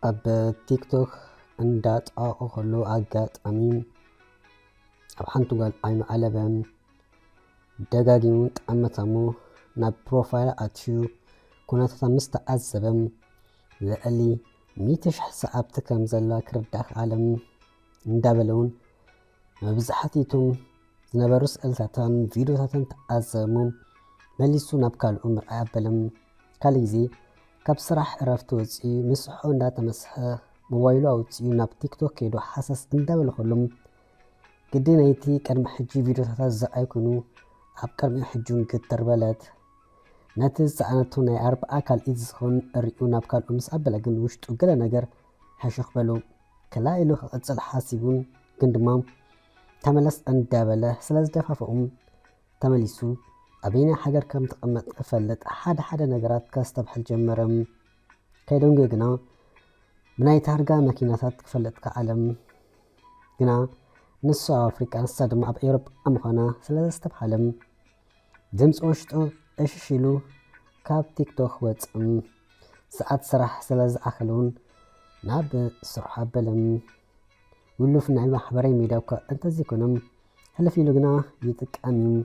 ኣብ ቲክቶክ እንዳጣወቐ ከሎ ኣጋጣሚ ኣብ ሓንቲ ጓል ዓይኑ ዓለበ። ደጋጊሙ ጠመተ እሞ ናብ ፕሮፋይላ ኣትዩ ኩነታታ ምስ ተዓዘበ፣ ልዕሊ ሚእቲ ሺሕ ሰዓብቲ ከም ዘላ ክርዳእ ከኣለ። እንዳበለ እውን መብዛሕትኡ እቶም ዝነበሩ ስእልታታን ቪድዮታትን ተዓዘበ እሞ መሊሱ ናብ ካልኡ ምርኣይ ኣበለ። ካልእ ግዜ ካብ ስራሕ እረፍቲ ወፂኡ ምስሑ እንዳተመስሐ ሞባይሉ ኣውፂኡ ናብ ቲክቶክ ከይዱ ሃሰስ እንዳበለ ከሎ፣ ግዲ ናይቲ ቅድሚ ሕጂ ቪድዮታታ ዝረኣይ ኮይኑ ኣብ ቅድሚኡ ሕጂ እውን ግትር በለት። ነቲ ዝፀዓነቶ ናይ ኣርብዓ ካልኢት ዝኸውን ሪኡ ናብ ካልኡ ምስ ኣበለ ግን ውሽጡ ገለ ነገር ሕሹኽ በሎ። ክላእ ኢሉ ክቕፅል ሓሲቡን ግን ድማ ተመለስ እንዳበለ ስለ ዝደፋፍኦም ተመሊሱ ኣበየናይ ሃገር ከም ትቕመጥ ክፈልጥ ሓደ ሓደ ነገራት ከስተብሕል ጀመረ። ከይደንጎየ ግና ብናይ ታርጋ መኪናታት ክፈልጥ ከኣለ። ግና ንሱ ኣብ ኣፍሪቃ ንሳ ድማ ኣብ ኤውሮጳ ምዃና ስለ ዘስተብሃለ ድምፂ ውሽጡ እሽሽ ኢሉ ካብ ቲክቶክ ወፅእ። ሰዓት ስራሕ ስለ ዝኣኸለ እውን ናብ ስርሑ ኣበለ። ውሉፍ ናይ ማሕበራዊ ሚድያ እኳ እንተዘይኮነ ሕልፍ ኢሉ ግና ይጥቀም እዩ።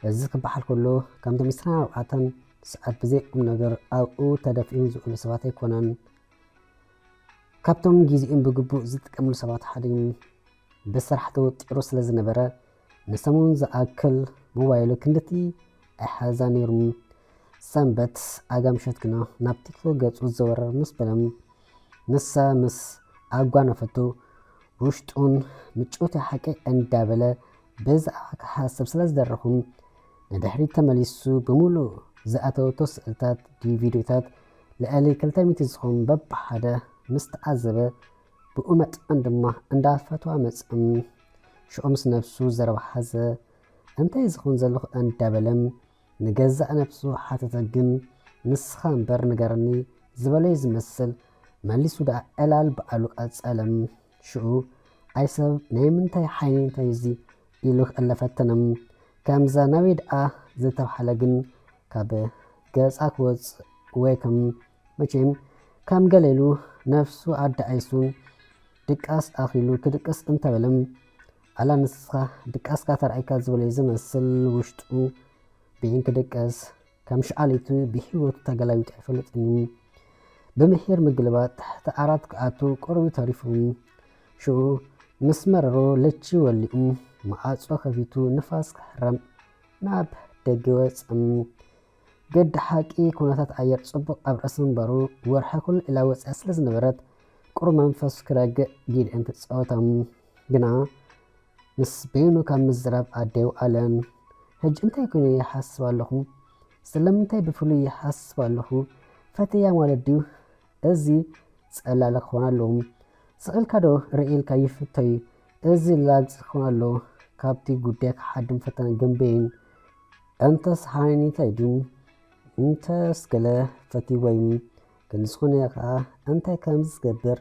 እዚ ክበሃል ከሎ ከምቶም ዕስራን ኣርባዕተን ሰዓት ብዘይ ቁም ነገር ኣብኡ ተደፊኦም ዝውዕሉ ሰባት ኣይኮነን። ካብቶም ግዜኦም ብግቡእ ዝጥቀምሉ ሰባት ሓደ እዩ። ብስራሕ ተወጢሩ ስለ ዝነበረ ንሰሙን ዝኣክል ሞባይሉ ክንድቲ ኣይሓዛ ነይሩ። ሰንበት ኣጋ ምሸት ግና ናብ ቲክቶክ ገጹ ዘወር ምስ በለ ንሳ ምስ ኣጓነፈቶ ውሽጡን ምጭውቲ ሓቂ እንዳበለ ብዛዕባ ክሓስብ ስለ ዝደረኹ ንድሕሪት ተመሊሱ ብምሉእ ዝኣተወቶ ስእልታት ድዩ ቪድዮታት ልዕሊ ክልተ ሚእቲ ዝኾኑ በብሓደ ምስ ተዓዘበ ብኡ መጠን ድማ እንዳፈትዋ መፅም ሽዑ ምስ ነብሱ ዘረባ ሓዘ። እንታይ ዝኸውን ዘለኹ እንዳበለ ንገዛእ ነብሱ ሓተተ። ግን ንስኻ እምበር ንገረኒ ዝበለዩ ዝመስል መሊሱ ደኣ ዕላል በኣሉ ቀጸለ። ሽዑ ኣይ ሰብ ናይ ምንታይ ሓይኒ እንታይ እዚ ኢሉ ክእለ ፈተነ። ከምዛ ናበይ ደኣ ዝተብሃለ ግን ካብ ገጻ ክወጽእ ወይ ከም መቸም ከም ገለ ኢሉ ነፍሱ ኣደኣይሱን ድቃስ ኣኺሉ ክድቅስ እንተበለ ኣላ ንስኻ ድቃስካ ተራእይካ ዝበለዩ ዝመስል ውሽጡ ብይን ክድቅስ ከም ሸዓሊቱ ብህይወቱ ተገላቢጡ ኣይፈልጥን እዩ። ብምሒር ምግልባጥ ትሕቲ ዓራት ክኣቱ ቁሩብ ተሪፉ። ሽዑ ምስ መረሮ ለቺ ወሊኡ መዓጾ ከፊቱ ንፋስ ክሕረም ናብ ደገ ወጸ። ገዲ ሓቂ ኩነታት ኣየር ጽቡቕ ኣብ ርእሲ ምንባሩ ወርሒ ኩሉ ኢላ ወጺኣ ስለ ዝነበረት ቁሩብ መንፈሱ ክረግእ ጊድኤን ተጻወታ። ግና ምስ በይኑ ካብ ምዝራብ ኣደዩ ኣለን። ሕጂ እንታይ ኮይኑ ይሓስብ ኣለኹ? ስለምንታይ ብፍሉይ ይሓስብ ኣለኹ? ፈትያ ማለት ድዩ? እዚ ጸላለ ክኾን ኣለዎ። ስቕ ኢልካ ዶ ርእ ኢልካ ይፍቶዩ? እዚ ላግጺ ክኾን ኣለዎ። ካብቲ ጉዳይ ክሓድም ፈተነ ገንበይን። እንተስ ሓኒታይ ድዩ? እንተስ ገለ ፈትይዎ እዩ። ግን ዝኾነ ከኣ እንታይ ከም ዝገብር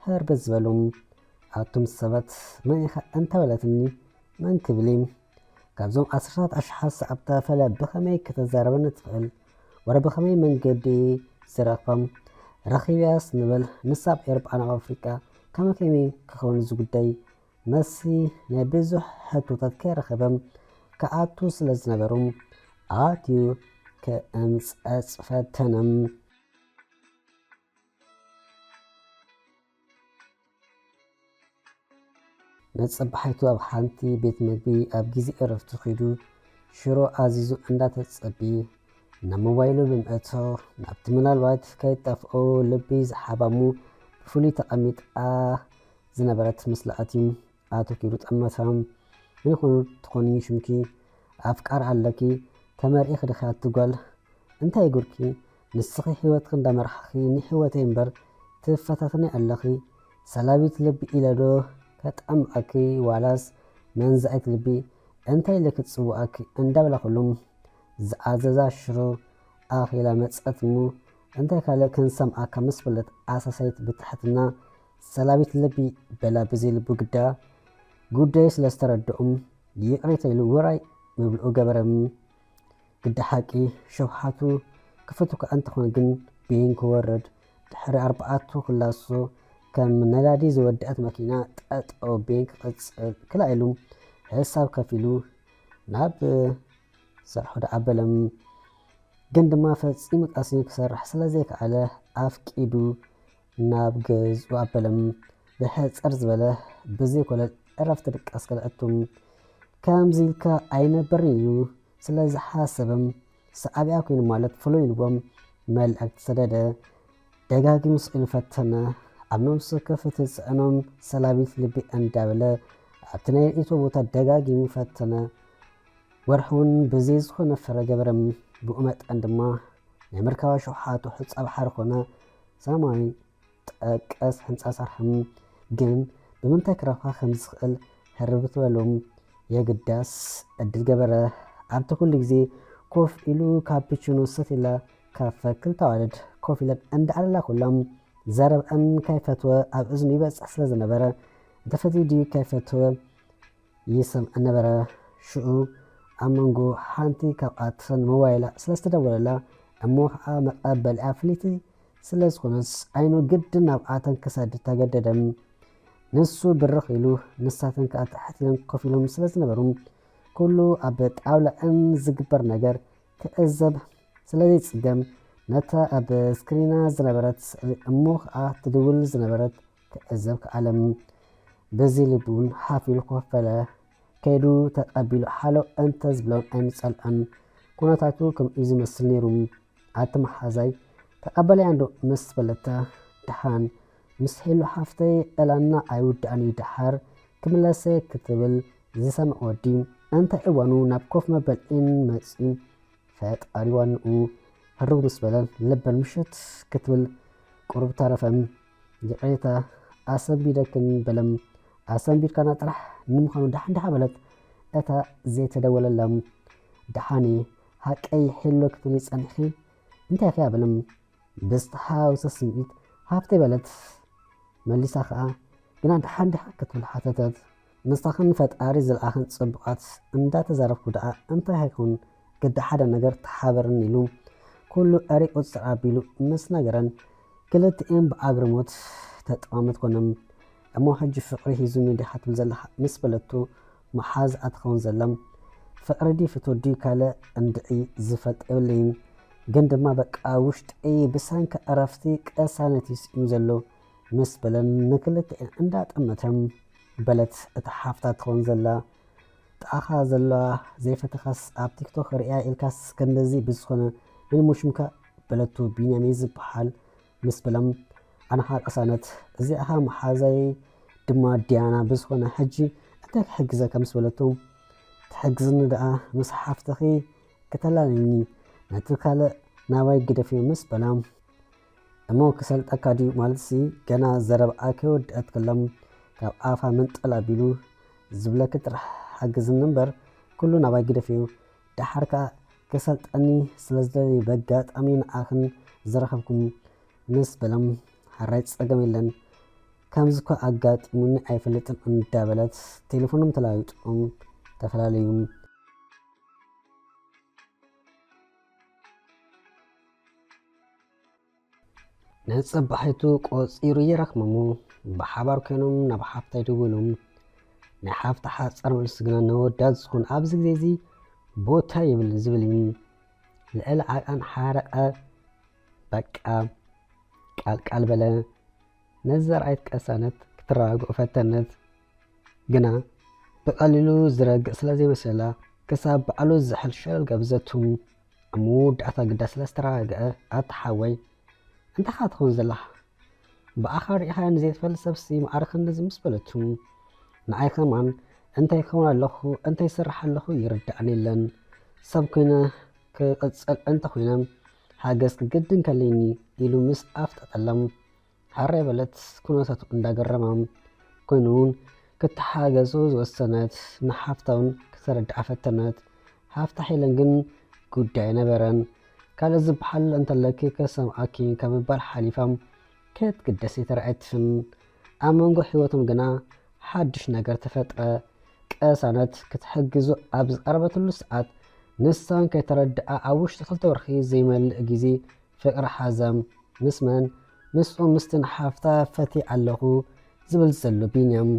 ህርብት ዝበሉ። ኣቱም ሰባት መን ኢኻ እንተበለትኒ መን ክብል እየ? ካብዞም ዓሰርታት ኣሽሓት ሰዓብታ ፈለ ብኸመይ ከተዛረበኒ ትኽእል? ወረ ብኸመይ መንገዲ ዝረኽባ? ረኺብያስ ንበል ንሳ ኣብ ኤውሮጳ ናብ ኣፍሪቃ ከመይ ከመይ ክኸውን እዚ ጉዳይ? መሲ ናይ ብዙሕ ሕቶታት ከይረኸበ ክኣቱ ስለ ዝነበሩ ኣትዩ ክእምጸጽ ፈተነ። ንጽባሒቱ ኣብ ሓንቲ ቤት መግቢ ኣብ ግዜ ዕረፍቱ ኺዱ ሽሮ ኣዚዙ እንዳተጸብየ ናብ ሞባይሉ ብምእታው ናብቲ ምናልባት ከይጠፍኦ ልቢ ዝሓባ እሞ ብፍሉይ ተቐሚጣ ዝነበረት ምስላ ኣትዩ ኣተኲሩ ጠመታ። መን ይኾን ትኾኒ ሽምኪ? ኣፍቃሪ ኣለኪ? ተመርዒኺ ዲኺ ኣቲ ጓል? እንታይ ጉድኪ? ንስኺ ህይወትኪ እንዳመራሕኺ ንህይወተይ እምበር ትፈታተኒ ኣለኺ። ሰላቢት ልቢ ኢለ ዶ ከጣምቐኪ ዋላስ መንዛኢት ልቢ እንታይ ኢለ ክጽውዓኪ? እንዳበላ ኩሉ ዝኣዘዛ ሽሮ ኣኺላ መጸት እሞ እንታይ ካልእ ክንሰምዓካ ምስ በለት ኣሳሳይት ብትሕትና ሰላቢት ልቢ በላ ብዘይ ልቡ ግዳ ጉዳዩ ስለ ዝተረድኦም ይቕሬታ ኢሉ ውራይ ምብልኡ ገበረ። ግዲ ሓቂ ሸውሓቱ ክፈትካ እንተኾነ ግን ብይን ክወርድ ድሕሪ ኣርባዕተ ክላሶ ከም ነዳዲ ዝወደኣት መኪና ጠጠው ቤን ክቕጽል ክላ ኢሉ ሕሳብ ከፊሉ ናብ ስርሑ ደኣ ኣበለም። ግን ድማ ፈጺሙ ቀሲኑ ክሰርሕ ስለ ዘይከኣለ ኣፍቂዱ ናብ ገዝኡ ኣበለም። ብሕጽር ዝበለ ብዘይ ኮለል ዕረፍቲ ድቃስ ከለኣቱ። ከምዚ ኢልካ ኣይነብርን ኢሉ ስለ ዝሓሰበም ሰዓብያ ኮይኑ ማለት ፍሉይ ኢልዎም መልእኽቲ ሰደደ። ደጋጊሙ ስቕ ኢሉ ፈተነ። ኣብ ነብሱ ከፍቲ ዝጽዕኖም ሰላቢት ልቢ እንዳበለ ኣብቲ ናይ ርእይቶ ቦታ ደጋጊሙ ፈተነ። ወርሒ እውን ብዘይ ዝኾነ ፍረ ገበረም። ብኡ መጠን ድማ ናይ መርካባ ሸውሓቱ ሕጻ ባሕሪ ኮነ ሰማይ ጠቀስ ህንጻ ሰርሐም። ግን ብምንታይ ክረኽባ ከም ዝኽእል ህርብት በሎም። የግዳስ ዕድል ገበረ። ኣብቲ ኩሉ ግዜ ኮፍ ኢሉ ካፕቺኖ ሰቲላ ካብ ፈክል ተዋደድ ኮፍ ኢለን እንዳዓለላ ኩሎም ዘረብአን ካይፈትወ ኣብ እዝኑ ይበጽሕ ስለ ዝነበረ እንተፈትዩ ድዩ ካይፈትወ ይሰምዕ ነበረ። ሽዑ ኣብ መንጎ ሓንቲ ካብኣተን ሞባይላ ስለ ዝተደወለላ እሞ ከዓ መቐበሊኣ ፍልይቲ ስለ ዝኾነስ ዓይኑ ግድን ናብኣተን ክሰድድ ተገደደ። ንሱ ብርኽ ኢሉ ንሳተን ከዓ ትሕት ኢለን ኮፍ ኢሎም ስለ ዝነበሩ ኩሉ ኣብ ጣውላአን ዝግበር ነገር ክዕዘብ ስለ ዘይጽገም ነታ ኣብ ስክሪና ዝነበረት ስእሊ እሞ ከዓ ትድውል ዝነበረት ክዕዘብ ከኣለ። በዚ ልቢ እውን ሓፍ ኢሉ ኮፍ በለ። ከይዱ ተቐቢሉ ሓሎ እንተ ዝብሎም ኣይምጸልአን። ኩነታቱ ከምኡ እዩ ዝመስል ነይሩ። ኣቲ መሓዛይ ተቐበለያ እንዶ ምስ በለታ ደሓን ምስ ሄሉ ሓፍተይ ዕላና ኣይውዳእን እዩ ደሓር ክምለሰ ክትብል ዝሰምዕ ወዲ እንታይ እዋኑ ናብ ኮፍ መበልኢን መጺኡ ፈጣሪ ዋንኡ ህርብ ምስ በለ ልበን ምሽት ክትብል ቁሩብ ተረፈም። ይቕሬታ ኣሰንቢደክን በለም። ኣሰንቢድካና ጥራሕ ንምዃኑ ደሓን ደሓ በለት እታ ዘይተደወለላ። ደሓኒ ሃቀይ ሄሎ ክትብሊ ጸኒሕኪ እንታይ ኢኺ በለም። ብዝተሓዋወሰ ስምዒት ሃብተይ በለት። መሊሳ ኸኣ ግና ደሓን ዲኻ ክትብል ሓተተት። ምስታኽን ፈጣሪ ዝለኣኽን ጽቡቓት እንዳተዛረብኩ ደኣ እንታይ ሃይኮን ግዳ ሓደ ነገር ተሓበርኒ ኢሉ ኩሉ ኣሪቑ ጽር ኣቢሉ ምስ ነገረን ክልቲኤን ብኣግርሞት ተጠማመት ኮነም። እሞ ሕጂ ፍቕሪ ሂዙኒ ዲኻ ትብል ዘለኻ ምስ በለቱ መሓዝኣ ትኸውን ዘላ። ፍቕሪ ድዩ ፍትወት ድዩ ካልእ እንድዒ ዝፈልጥ የብለይን። ግን ድማ በቃ ውሽጠይ ብሰንኪ ዕረፍቲ ቅሳነት እዩ ስኢኑ ዘሎ ምስ በለን ንክልቲኤን እንዳጠመተም በለት እታ ሓፍታ ትኸውን ዘላ። ጥቓኻ ዘለዋ ዘይፈተኻስ ኣብ ቲክቶክ ርእያ ኢልካስ ከምዚ ብዝኾነ መን እሞ ሽምካ በለቱ። ቢንያም እዩ ዝበሃል ምስ በሎም ኣነ ኸኣ ቅሳነት እዚኣ ኸኣ መሓዛይ ድማ ዲያና ብዝኾነ ሕጂ እንታይ ክሕግዘካ ምስ በለቱ ትሕግዝኒ ደኣ ምስ ሓፍትኺ ክተላልይኒ ነቲ ካልእ ናባይ ግደፍዮ ምስ በላ እሞ ክሰልጠካ ድዩ ማለትሲ ገና ዘረብኣ ከይወድአት ከሎም ካብ ኣፋ መንጠል ኣቢሉ ዝብለኪ ጥራሕ ሓግዝኒ እምበር ኩሉ ናባይ ግደፍዮ ደሓር ከኣ ክሰልጠኒ ስለ ዝደለየ በጋጣሚ ንኣኽን ዝረኸብኩም ምስ በሎም ሓራይ ጸገም የለን። ከምዚ እኳ ኣጋጢሙኒ ኣይፈልጥን እንዳበለት ቴሌፎኖም ተለዋዊጦም ተፈላለዩ። ንጽባሒቱ ቆጺሩ ይረኽሞም። ብሓባር ኮይኖም ናብ ሓፍታ ይድውሉ። ናይ ሓፍታ ሓጻር መልሲ ግና ንወዳት ዝኾን ኣብዚ ግዜ እዚ ቦታ ይብል ዝብል እዩ። ልዕሊ ዓቃን ሓረቐ በቃ ቃልቃል በለ። ነዚ ዘርኣየት ቀሳነት ክትረጋግኦ ፈተነት። ግና ብቐሊሉ ዝረግእ ስለ ዘይመሰላ ክሳብ ባዕሉ ዝሕል ሸለል ገበዘቱ። ኣብ መወዳእታ ግዳ ስለ ዝተረጋግአ ኣታ ሓወይ እንታይ ኸኣ ትኸውን ዘለኻ? ብኣኻ ርኢኻዮ ንዘይትፈልጥ ሰብሲ መዓረ ክንድዚ ምስ በለቱ ንዓይ ከማን እንታይ ክኸውን ኣለኹ እንታይ ይሰርሕ ኣለኹ ይርድኣኒ የለን። ሰብ ኮይነ ክቕጽል እንተ ኮይነ ሓገዝ ክግድን ከለኒ ኢሉ ምስ ኣፍጠጠሎም። ሓራይ በለት ኩነታቱ እንዳገረማ ኮይኑ እውን ክትሓገዞ ዝወሰነት ንሓፍታ እውን ክተረድኣ ፈተነት። ሃፍታ ሄለን ግን ጉዳይ ነበረን። ካልእ ዝበሃል እንተለኪ ከሰምዓኪ ካብ ምባል ሓሊፋ ከየትግደስ ኣይተረኣየትን። ኣብ መንጎ ህይወቶም ግና ሓድሽ ነገር ተፈጥረ። ቀሳነት ክትሕግዞ ኣብ ዝቐረበትሉ ሰዓት ንሳን ከይተረድኣ ኣብ ውሽጢ ክልተ ወርሒ ዘይመልእ ግዜ ፍቕሪ ሓዛ። ምስ መን? ምስኡ ምስትን ሓፍታ ፈትየ ኣለኹ ዝብል ዘሎ ቢንያም፣